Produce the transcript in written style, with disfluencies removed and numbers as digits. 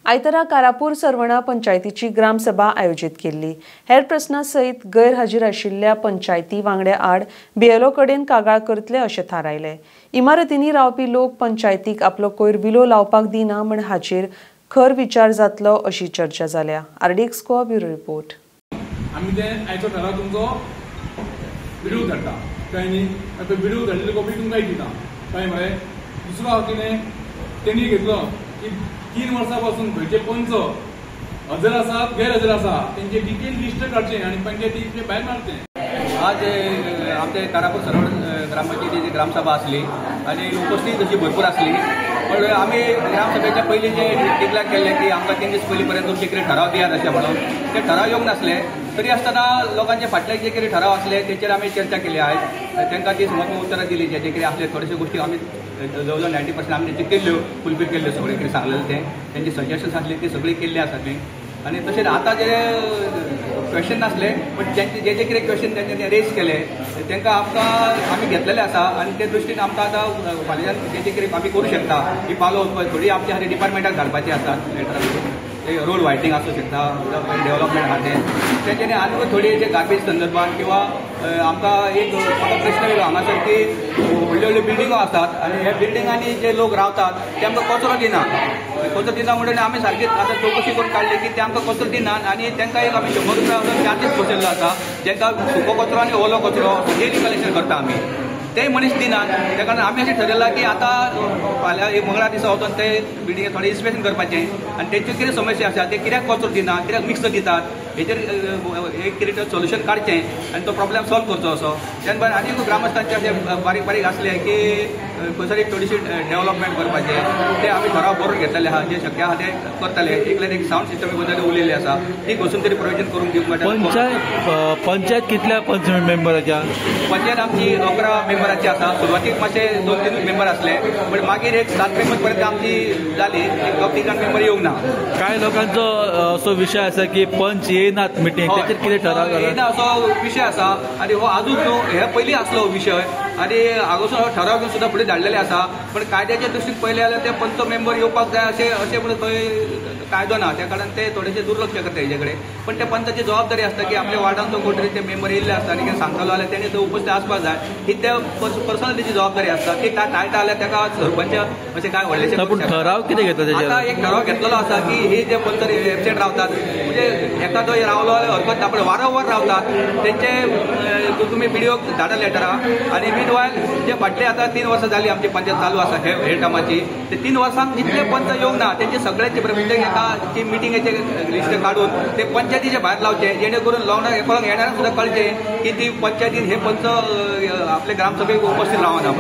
आयतारा कारापूर सर्वणा पंचायतीची ग्रामसभा आयोजीत केल्ली. हेर प्रस्नां सयत गैरहाजीर आशिल्ल्या पंचायती वांगड्या आड बीएलओ कडेन कागाळ करतले अशें थारायलें. इमारतींनी रावपी लोक पंचायतीक आपलो कोयर विलो लावपाक दिना म्हण हाचेर खर विचार जातलो अशी चर्चा जाल्या. RDX Goa bureau report. आमी ते आयचो ठराव तुमचो व्हिडिओ धाडटा, कळ्ळें न्ही? आतां व्हिडिओ धाडलेली कॉपी तुमकांय दिता, कळ्ळें मरे? दुसरो हांव कितें तेणी घेतलो की 3 वर्सां पासून खंयचे पंच हजर आसात गैरहजर आसा तेंचे डिटेल लिस्ट काडचें आनी पंचायतीचे भायर मारचें. आज आमचे कारापूर सरवण ग्रामपंचायतीची ग्रामसभा आसली आनी उपस्थित तशी भरपूर आसली, पण आमी ग्रामसभेच्या पयलीं जे डिक्लेर केल्लें की आमकां 3 दीस पयलीं पर्यंत तुमचे कितें ठराव दियात अशें म्हणून, ते ठराव येवंक नासले. तरी आसतना लोकांचे फाटले जे कितें ठराव आसले तेचेर आमी चर्चा केली आयज. तांकां ती समज उतरां दिली, जे कितें आसले थोडेश्यो गोश्टी आमी जवळ जवळ 90% आमी तेंच्यो केल्ल्यो, फुलफील केल्ल्यो, सगळें कितें सांगलेलें तें तेंचे सजेशन्स आसले ते सगळीं केल्ली आसा ती. आनी तशेंच आतां जे क्वेश्चन नासले पण तेंचे जे जे कितें क्वेश्चन तेंच्यांनी रेज केले तांकां आमकां आमी घेतलेले आसा आनी ते दृश्टीन आमकां आतां फाल्यांच्यान जे जे कितें आमी करूं शकता ही पावलां वचपाक थोडी आमच्या खातीर डिपार्टमेंटाक धाडपाची आसात लेटरां, ते रोड वायटींग आसूं शकता, डेव्हलपमेंट आहा तें तेंच्यांनी आनीकूय थोडी जे गार्बेज संदर्भात किंवा आमकां एक मोटो प्रश्न येयलो हांगासर की व्हडल्यो व्हडल्यो बिल्डिंगो आसात आनी ह्या बिल्डिंगांनी जे लोक रावतात ते आमकां कचरो दिना, कचरो दिना म्हणून आमी सारकी आतां चवकशी करून काडली की ते आमकां कचरो दिनात आनी तांकां एक आमी 100 रुपया चार्जीस बसयल्लो आसा, जांकां सुको कचरो आनी ओलो कचरो डेली कलेक्शन करता आमी, ते मनीस दिनात. त्या कारणान आमी अशें ठरयलां की आतां फाल्यां एक मंगळार दिसा वचून ते बिल्डिंगे थोडें इन्स्पेक्शन करपाचें आनी तेंच्यो कितें समस्या आसा ते कित्याक कचरो दिना, कित्याक मिक्स दितात हेचेर एक कितें सोल्युशन काडचें आनी तो प्रॉब्लेम सॉल्व करचो असो. त्यान भायर आनीक ग्रामस्थांचे अशे बारीक बारीक आसले की खंयसर एक थोडीशी डेव्हलपमेंट करपाचें ते आमी ठराव बरोवन घेतलेले आहा, जे शक्य आहा ते करतले. एकल्यान एक सावंड सिस्टमी बद्दल उलयल्ली आसा ती घोसून तरी प्रोविजन करूंक दिवंक मेळटा. पंचायत कितल्या पंच मेंबराच्या? पंचायत आमची 11 मेंबराची आसा. सुरवातीक मातशे 2-3 मेंबर आसले पण मागीर एक 7 मेंबर पर्यंत आमची जाली, एक 2-3 जाण मेंबर येवंक ना. कांय लोकांचो असो विशय आसा की पंच येयनात मिटींग, तेचेर कितें ठराव येयना असो विशय आसा आनी हो आजूच न्हू, हे पयलीं आसलो विशय आनी हांगासून हो ठराव घेवन सुद्दां फुडें धाडलेले आसा. पण कायद्याच्या दृश्टीन पयलें जाल्यार ते पंच मेंबर येवपाक जाय अशें अशें म्हणून खंय कायदो ना, त्या कारणान ते थोडेशे दुर्लक्ष करता हेजे कडेन. पण त्या पंचाची जबाबदारी आसता की आपल्या वार्डांचो कोण तरी ते मेंबर येयल्ले आसता आनी कितें सांगतलो जाल्यार तेणी थंय उपस्थित आसपाक जाय, ही त्या पर्सनल तेची जबाबदारी आसता. ती टाळटा जाल्यार ताका सरपंच अशें काय व्हडलेशें. पूण ठराव कितें घेतला? आतां एक ठराव घेतलेलो आसा की हे जे पंच एबसेंट रावतात म्हणजे एकादो रावलो जाल्यार हरकत ना, पण वारंवार रावतात तेंचे तुमी बिडिओक धाडा लेटरां. आनी मीन वायल जे फाटले आतां 3 वर्सां जाली आमची पंचायत चालू आसा हे टर्माची, ते 3 वर्सांक जितले पंच येवंक ना तेंचे सगळ्यांचे म्हणजे एका मिटिंगेचे लिस्ट काडून ते पंचायतीचे भायर लावचे, जेणे करून लोकांक कोणाक येणाऱ्यांक सुद्दां कळचें की ती पंचायतीन हे पंच आपले ग्रामसभेक उपस्थित रावना.